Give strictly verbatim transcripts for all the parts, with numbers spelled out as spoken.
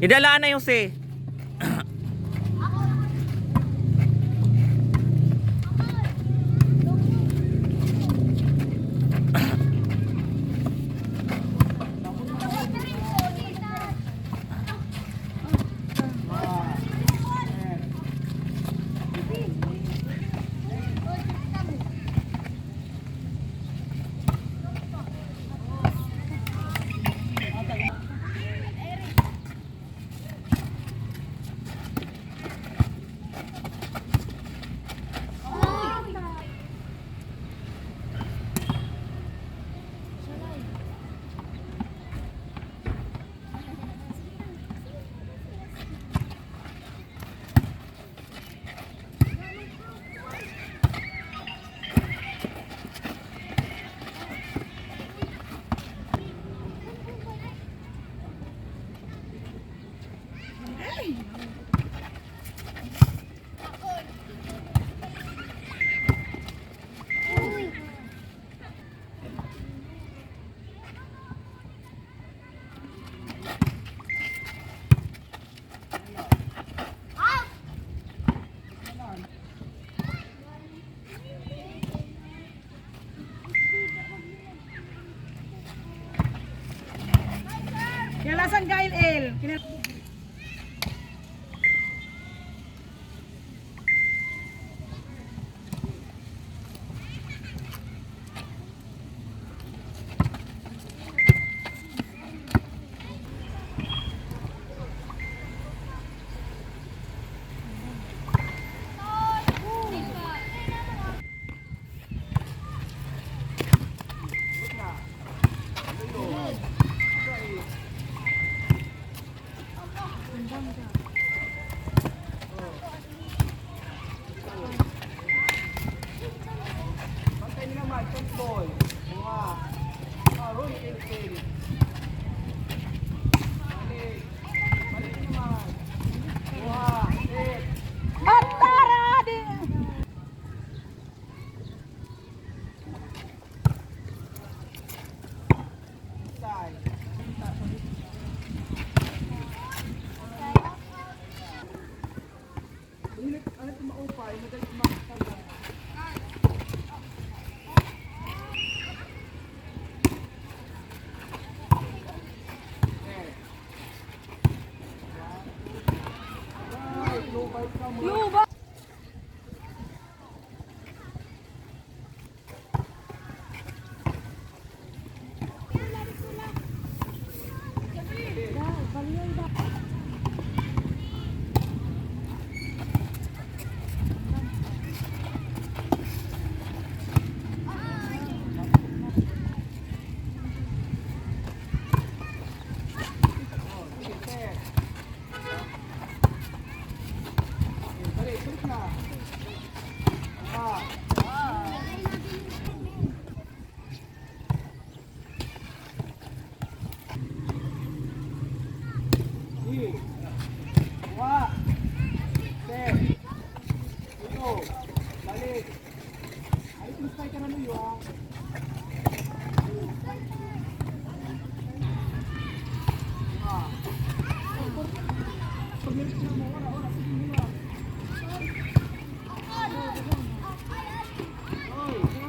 Idala na, Jose. Kaya lasan ka, L L? Kinil-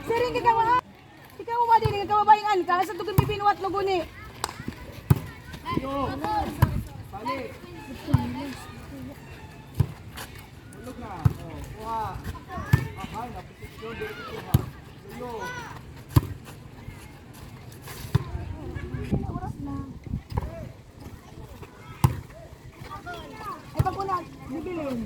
Siring ka, kawa-, ikaw, madiri ka, kababayin-an ka, asa tugon bibinuwat lugoni. Balik. Tulog na. O, kuha. Ahay, naposisyon, diri kuha. Tuyo. Oras na. Ay, pag-una, bibilin.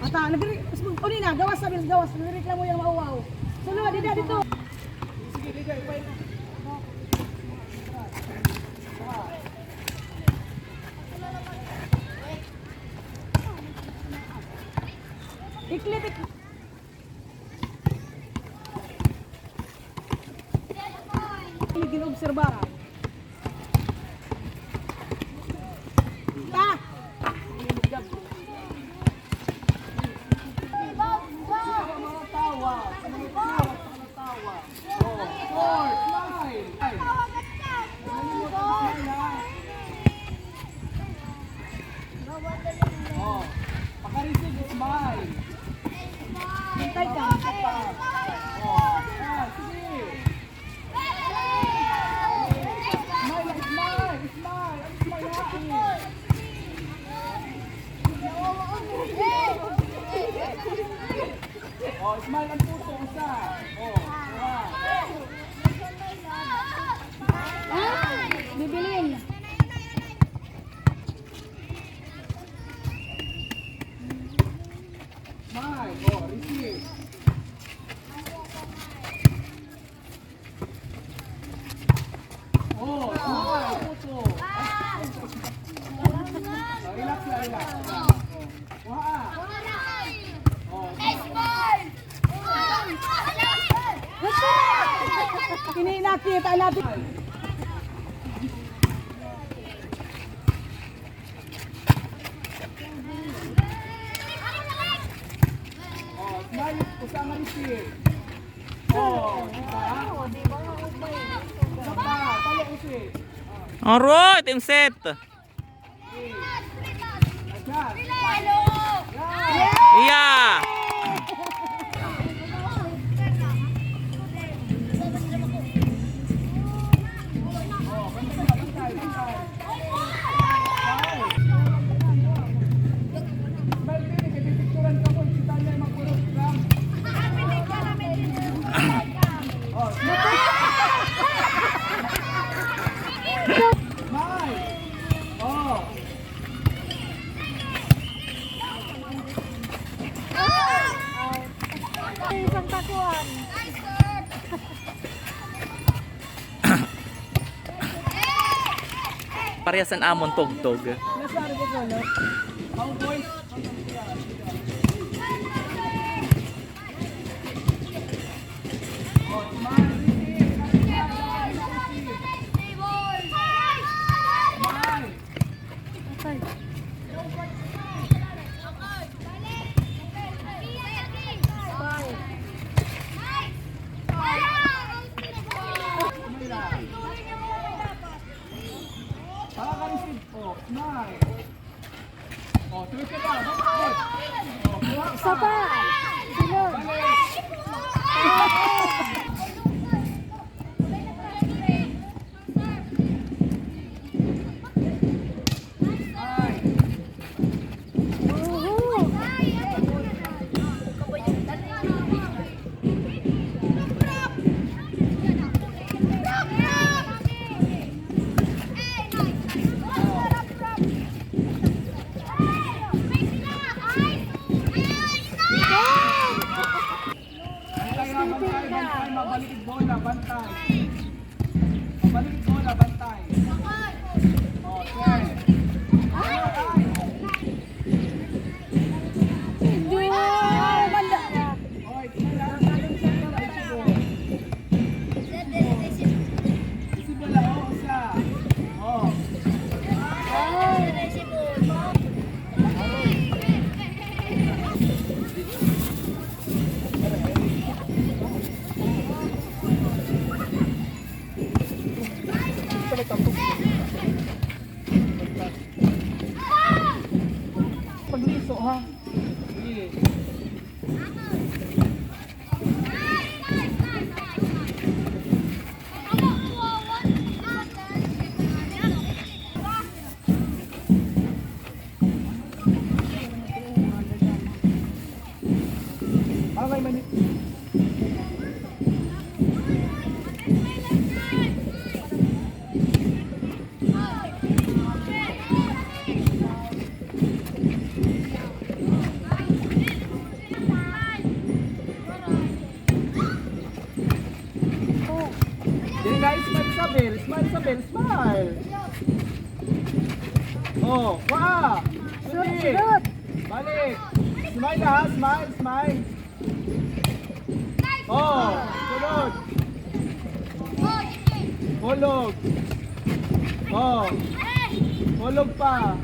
Ata, nagre-, uni na, gawas na, Vince, gawas. Nagreklamo yung mauwaw. Sunod, dida, dito. Iklip, ik- Ini gin-obserbaran. Ta! Tawa, tawa. Oh, four, smile. Ay. Oh, paka-receive, smile. Hintay ka. Oh, ah, sige. Smile, smile, smile. Ano smile natin? Oh, smile ang puso, isa. Oh, isa. Ah, Bibilin. Smile. Oh, receive. Oh, oh, oh, oh. Oh, relax na, relax. Oh. Wow. Oh. Ini nakita natin. Oh, smile. Usa nga receive. Oh, di ba? Isa pa. Talo, usi. Aroy, team set. Adjust. Yeah. Iya. Isang takuan. Parehas an amon tugtog. Isa pa. Sunod. Bantay, ha, bantay, bantay. Mabalik it bola, bantay. Mabalik it bola, bantay. Oh, sir. Oy, sir, ha? Receive bola, oh, usa. Oh. Pagliso, ha? Sige. Para may mani-, Isabel, smile. Oh, kuha. Shoot, shoot. Balik. Smile, ha? Smile, smile. Oh, sunod. Hulog. Oh. Hulog pa.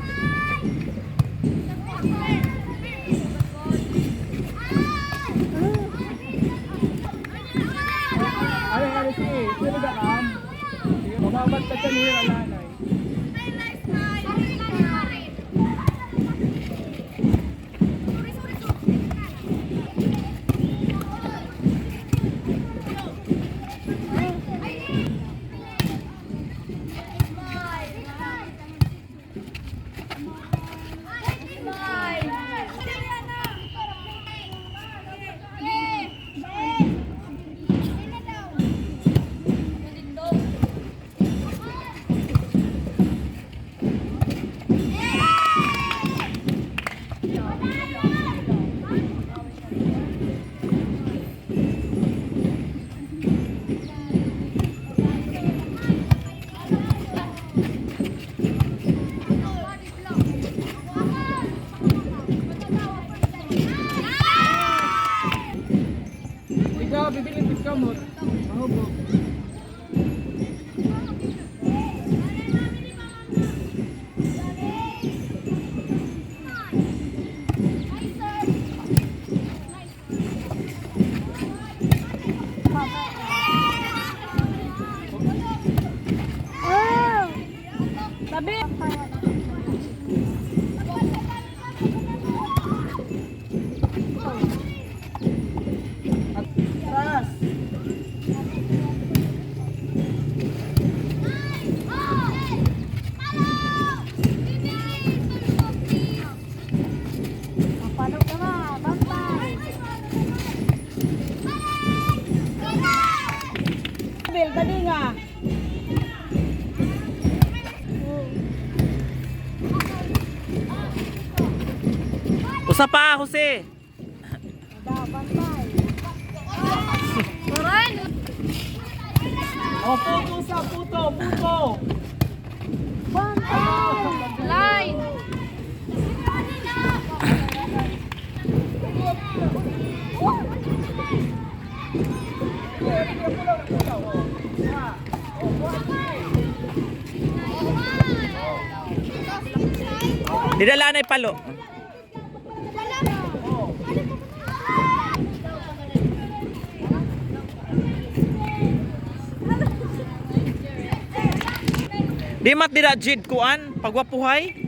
Ano, ano, si, sino ba, ma'am? Sige, mamamat ka dyan, Hira, nanay. Ikaw, bibili ng kamot. Mahubog. Oh! Tabi! Atras! Mapalo ka na, bantay. Bill, dali nga. Usa pa, Jose. Bantay. Turon. O, puto sa puto, puto. Bantay. Line. Dida la anay palo. Di mat dida, Jid, kuan, pagwapuhay.